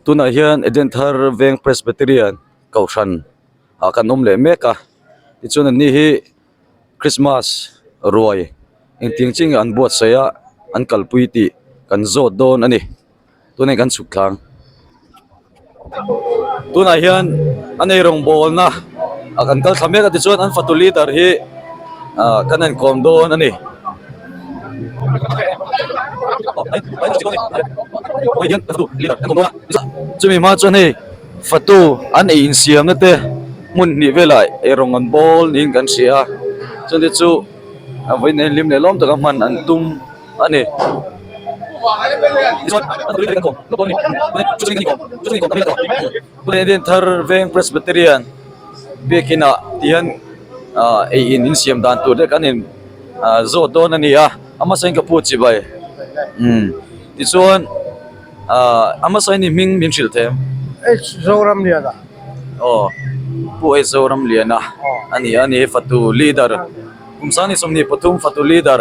Tunah hian Eden Thar Veng Presbyterian Kohhran ah kan awm leh mek a tichuan an ni hi Christmas ruai engtiang chiah nge an buatsaih a an kalpui tih kan zawt dawn a ni tunah hian kan chhuk thlang tunah hian an ei rawngbawlna ah kan kal thla mek a tichuan an fatu leader hi ah kan han kawm dawn a ni. Chumi hma chuan hei fatu an ei insiamna te hmun hnih velah eirawng an bawl niin kan hria a chuan te chu a vawiin hian hlim leh lawm taka hman an tum a ni. Thar veng Presbyterian biakin ah ti hian ah ei in insiam dan tur te kan in ah zawt dawn a ni a a hmasa in ka pu chibai umm tichuan ah a hmasa in i hming min hrilh thei em? H Zoramliana. Aw Pu H Zoramliana a ni a ni fatu leader kum sang ni 23 fatu leader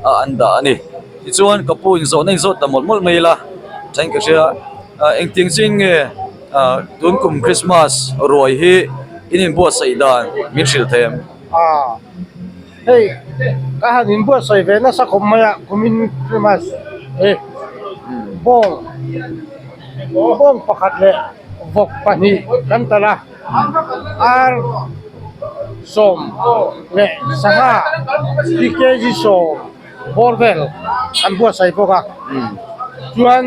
ah an dah a ni tichuan ka pu in zawhna in zawt ta mawlh mawlh mai ila thain ka hria ah engtiang chin nge ah tun kum Christmas ruai hi in inbuatsaih dan min hrilh thei em? Ah hei ka han inbuatsaih ve nasa khawp mai a kumin Christmas hi bawng bawng pakhat leh vawk pahnih kan talh a ar sawm leh sangha hi kg sawm bawr vel an buatsaih bawk a chuan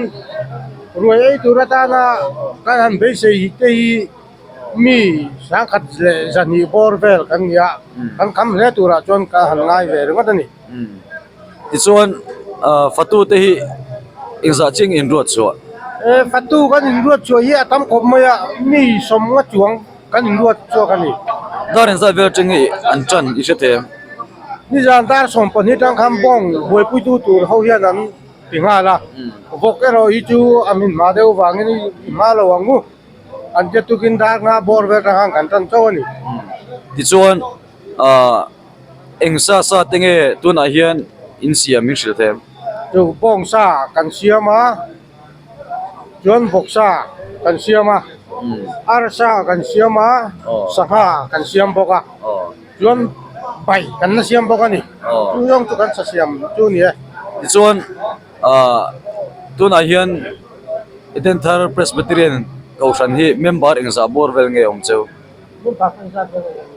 ruai ei tur atana kan han beisei te hi mi sangkhat leh zahnih bawr vel kan ni a kan kham hle turah chuan ka han ngai ve ringawt a ni. Tichuan fatu te hi engzah chiang in ruat chhuah? Fatu kan inruat chhuah hi a tam khawp mai a mi sawmnga chuang kan inruat chhuak a ni. Dar engzat vel atang nge an tan i hre thei em? Nizan dar 12 tang khan bawng buaipuitu tur ho hian an ti nghal a, vawk erawh hi chu a min hma deuh vangin i hma lo ang u, an tia tukin dar nga bawr vel tang khan kan tan chauh a ni. Tichuan ahh eng sa sa te nge tunah hian in siam min hrilh thei em? Chu bawng sa kan siam a. Chuan vawksa kan siam a, arsa kan siam a, sangha kan siam bawk a, chuan bai kan la siam bawk a ni. Chu zawng chu kan sa siam chu a ni e. Tichuan tunah hian Eden Thar Presbyterian Kohhran hi member engzah bawr vel nge awm cheu? Member engzah vel nge awm?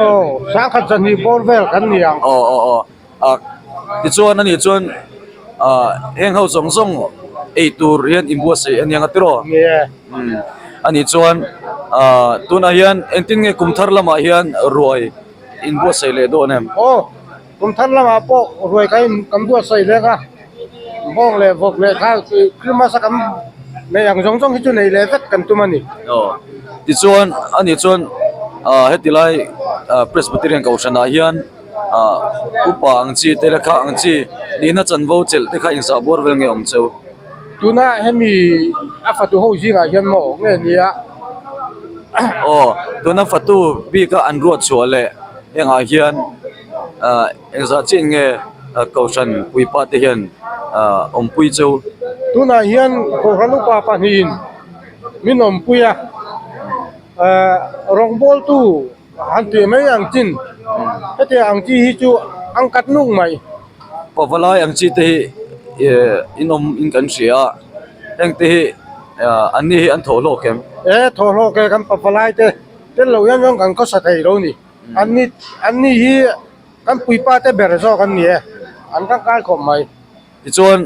Aw sangkhat zahnih bawr vel kan ni ang. Aw aw aw a tichuan ani chuan ah heng ho zawng zawng ei tur hian inbuatsaih a niang a tiraw? Ni e. Umm ani chuan ah tunah hian engtin nge kum thar lamah hian ruai inbuatsaih leh dawn em? Aw Kum thar lamah pawh ruai ka in kan buatsaih leng a, bawng leh vawk leh kha Christmas a kan neih ang zawng zawng hi chu nei leh vek kan tum a ni. Aw, tichuan ani chuan ah heti lai ah Presbyterian Kohhran ah hian ah upa ang chi te leh kha ang chi nihna chanvo chelh te kha inzah buar vel nge awm cheu? Tuna hemi a fatu ho zingah hian maw nge nia? Aw, tuna fatu bika an ruat chhuah leh hengah hian ah engzah chiah nge kohhran puipa te hian ah awmpui chu? Tunah hian kohhran upa pahnihin min awmpui a, ah rawngbawltu han tih mai ang chin hetiang ang chi hi chu an kat nung mai. Pavalai ang chi te hi eh in awm in kan hria a, heng te hi ah an ni hi an thawh hlawk em? E thawh hlawk e kan pavalai te tel lo hian chuan kan khawsa thei lo ni. An ni an ni hi kan puipa te ber zawk an ni e, an tangkai khawp mai. Tichuan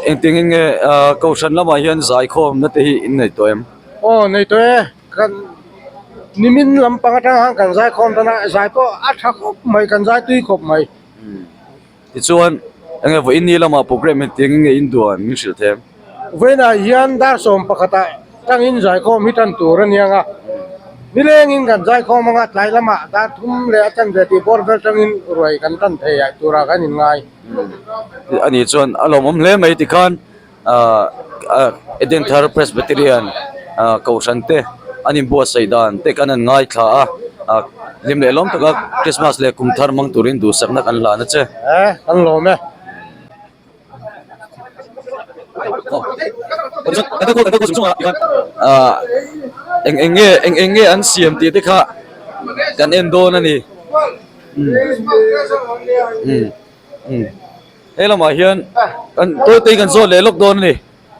engtiangin nge ah Kohhran lamah hian zaikhawmna te hi in nei tawh em? Aw nei tawh e, kan nimin lampang atang khan kan zaikhawm tan a, zai pawh a tha khawp mai, kan zai tui khawp mai. Tichuan enge vawiin ni lamah programme engtiangin nge in duan min hrilh thei em? Vawiinah hian dar sawm pakhatah tangin zaikhawm hi tan tur a ni ang a, nilengin kan zaikhawm ang a, tlai lamah dar thum leh a chanve tih bawr vel tangin ruai kan tan thei turah kan inngai. Ani chuan a lawmawm hle mai tikhan. Eden Thar Presbyterian Kohhran te an inbuatsaih dan te kan han ngaithla a, hlim leh lawm taka Christmas leh kum thar hmang turin duhsakna kan hlan a che. Kan lawm e. Ah eng eng nge eng eng nge an siam tih te kha kan en dawn a ni umm umm umm he lamah hian kan tawi te hi kan zawt leh lawk dawn a ni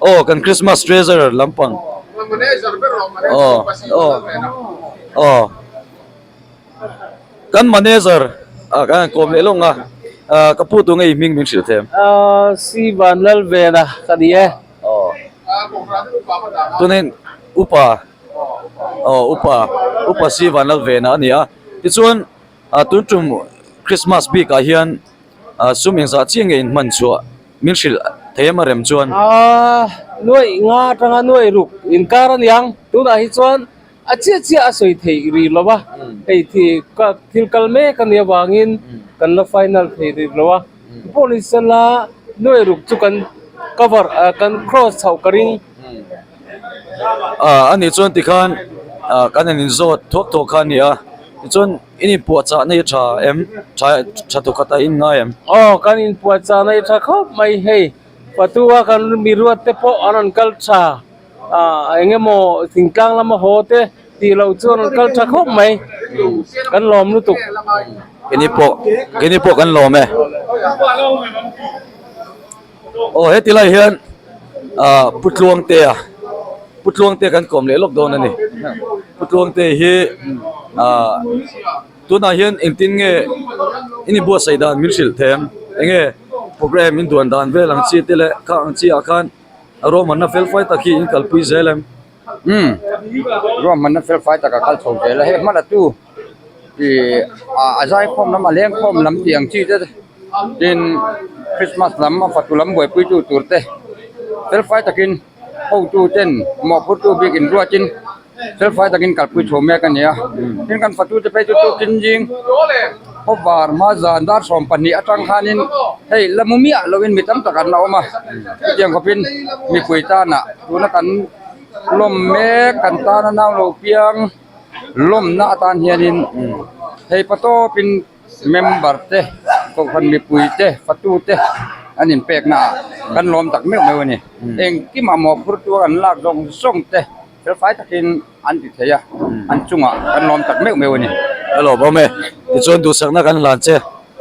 aw kan Christmas treasure lampang aw aw aw. Kan manager ah kan han kawm leh lawng a, ah ka pu tu ngei hming min hrilh them. Ah si Vanlalvena ka ni e. Aw. Tunin upa aw upa upa si Vanlalvena a ni a. Tichuan ah tun tum Christmas bik ah hian ah sum engzah chiah nge in hman chhuah min hrilh thei em a rem chuan. Ah nuaih nga atanga nuaih ruk inkar a niang tunah hi chuan A chiah chiah a sawi theih rih lo a, hei thil kal mek a nih avangin kan la final thei rih lo a, pawh ni sela nuai ruk chu kan cover kan cross chhoh ka ring. A nih chuan tikhan kan han inzawt thuak thuak kha a ni a, tichuan in inpuahchah na hi tha em? Tha tha thawk khat a in ngai em? Aw kan inpuahchah na hi tha khawp mai hei, patua kan miruat te pawh an rawn kal tha. Ah eng emaw thingtlang lama haw te tih loh chuan an kal tha khawp mai kan lawm lutuk. Keini pawh keini pawh kan lawm e. Aw heti lai hian ah Pu Tluangtea Pu Tluangtea kan kawm leh lawk dawn a ni. Pu Tluangtea hi ah tunah hian engtin nge in inbuatsaih dan min hrilh them eng nge program in duan dan vel ang chi te leh kha ang chi ah khan. A ruahmanna fel fai tak hi in kalpui zel em? Umm, ruahmanna fel fai tak a kal chho zel a, hei hmala tu ih a zaikhawm lam a lengkhawm lam tih ang chi te tin Christmas lam a fatu lam buaipui tu tur te fel fai takin hotu ten mawhphurtu bik inruatin fel fai takin kalpui chho mek a ni a, tin kan fatu te phei chu tukin zing khawvar hma zan dar 12 atang khanin hei la mu miah loin mi tam tak an la awm a, chutiang khawpin mipui tana tuna kan lawm mek kan tana nau lo piang lawmna atan hianin hei patawpin Member te, kohhran mipui te, fatu te an inpek na ah kan lawm tak meuh meuh a ni. Engkimah mawhphurtu an lak zawng zawng te felfai takin an ti thei a, an chungah kan lawm tak meuh meuh a ni. Ka lawm awm e, tichuan duhsakna kan hlan che.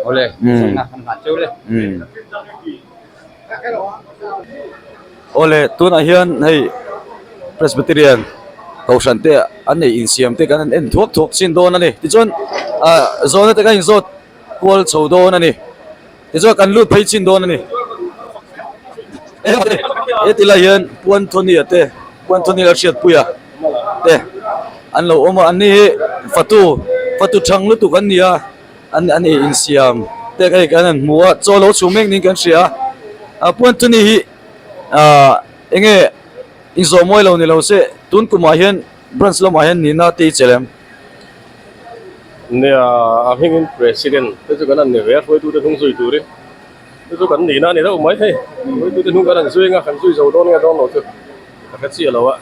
Awle, duhsakna kan hlan cheu le. Awle, tunah hian hei Presbyterian Kohhran te an nei insiam te kan han en thuak thuak chin dawn a ni. Tichuan ah zawhna te kan inzawt kual chho dawn a ni. Tichuan kan lut phei chin dawn a ni. Heti lai hian Pu Anthony-a te Pu Anthony Lalhriatpuia te an lo awm a, anni hi fatu fatu thang lutuk an ni a. An an ei insiam te hei kan han hmu a chaw lo chhung mek niin kan hria a pu Anthony hi ah eng nge inzawh mawi lo ni lo se tun kumah hian branch lamah hian nihna te i chelh em? Nia a hmingin president te chu kan han ni ve a hruaitute hnung zui turin te chu kan nihna a ni deuh mai hei hruaitute hnung kan han zui anga kan zui zo dawn nge dawn lo chu ka hre chiah lo a.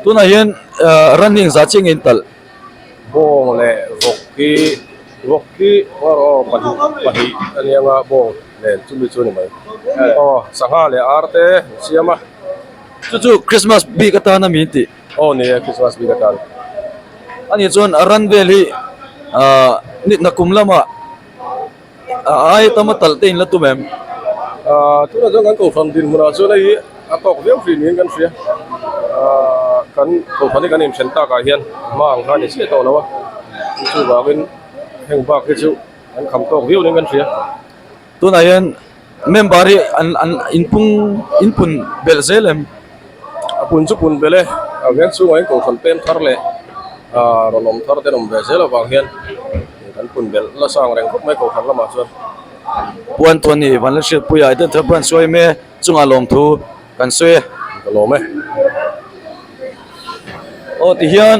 Tunah hian running zah chiah nge in talh? Bawng leh vawk hi vawk hi aw pahnih pahnih a nia nga bawng nen chumi chu a ni mai aw sangha leh ar te an siam a. Chu chu Christmas bik atana min tih. Aw ni e Christmas bik atan. A nih chuan a ran vel hi ah nitna kum lamah a ai tam a talh te in la tum em? Ah tunah chuan kan kohhran dinhmunah chuan hei a tawk viau hri niin kan hria. Ah kan kohhran hi kan inthen takah hian hma ang kha a ni chiah tawh lo a, chuvangin heng bak hi chu an kham tawk viau niin kan hria. Tunah hian member hi an an inpung inpun belh zel em? A pun chu pun belh e, a veng chhungah hian kohhran pem thar leh ah rawn awm thar te an awm ve zel avang hian kan pun belh la sang reng khawp mai kohhran lamah chuan. Pu Anthony Vanlalhriatpuia Identity Branch Suaime chungah lawmthu kan sawi e. Ka lawm e. Aw tihian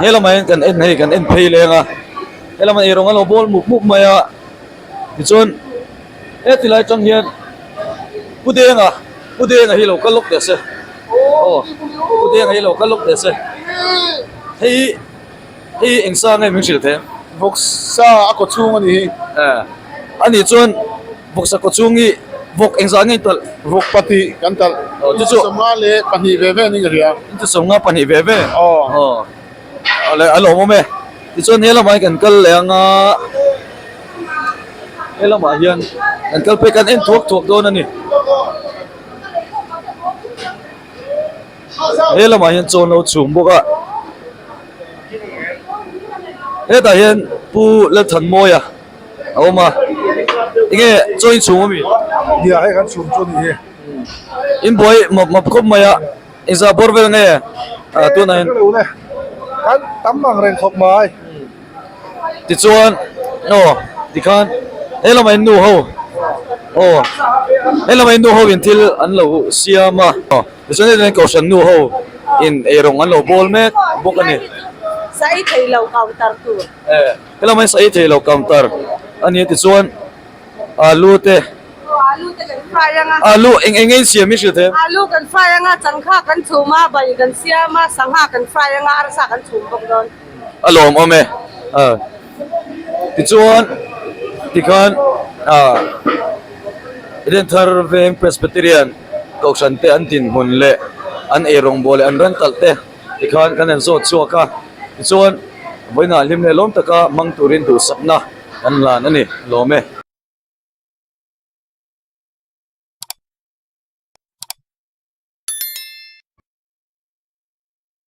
he lamah hian kan en hei kan en phei leng a, he lamah eirawng a lo bawl mup mup mai a, tichuan heti lai atang hian Pu Denga Pu Denga hi lo kal lawk teh se aw Pu Denga hi lo kal lawk teh se hei hi hei hi eng sa nge min hrilh thei ang? Vawksa a kaw chhung a ni hi. A nih chuan vawksa kaw chhung hi vawk engzah nge in talh? Vawk pahnih kan talh. Aw chu chu. 52 leh pahnih ve ve niin ka hria. Inti 50 pahnih ve ve. Aw. Aw. Awle a lawmawm e. Tichuan he lamah hian kan kal leh ang a, he lamah hian kan kal phei kan en thuak thuak dawn a ni. He lamah hian chawn lo chhum bawk a. Hetah hian Pu Lalthanmawia a awm a, enge chaw in chhum ami? Nia hei kan chhum chu a ni hi. In buai map map khawp mai a. Inzah bawr vel nge ah tunah hian. Kan tam ang reng khawp mai. Tichuan aw tikhan he lamah in nu ho aw he lamah in nu ho in thil an lo siam a aw tichuan heti hian kohhran nu ho in eirawng an lo bawl mek bawk a ni. Sa ei thei lo counter tur. Eh he lamah hian sa ei thei lo counter a ni a tichuan. Alu te. Alu te kan fry anga. Alu eng eng nge siam i hrilh thei? Alu kan fry anga, changkha kan chhum a, bai kan siam a, sangha kan fry anga, arsa kan chhum bawk dawn. A lawm awm e. Tichuan tikhan Eden Thar Veng Presbyterian Kohhran te an dinhmun leh an eirawngbawl leh an ran talh te tikhan kan han zawt chhuak a. Tichuan vawiinah hlim leh lawm taka hmang turin duhsakna. Kan lan a ni, lawm e.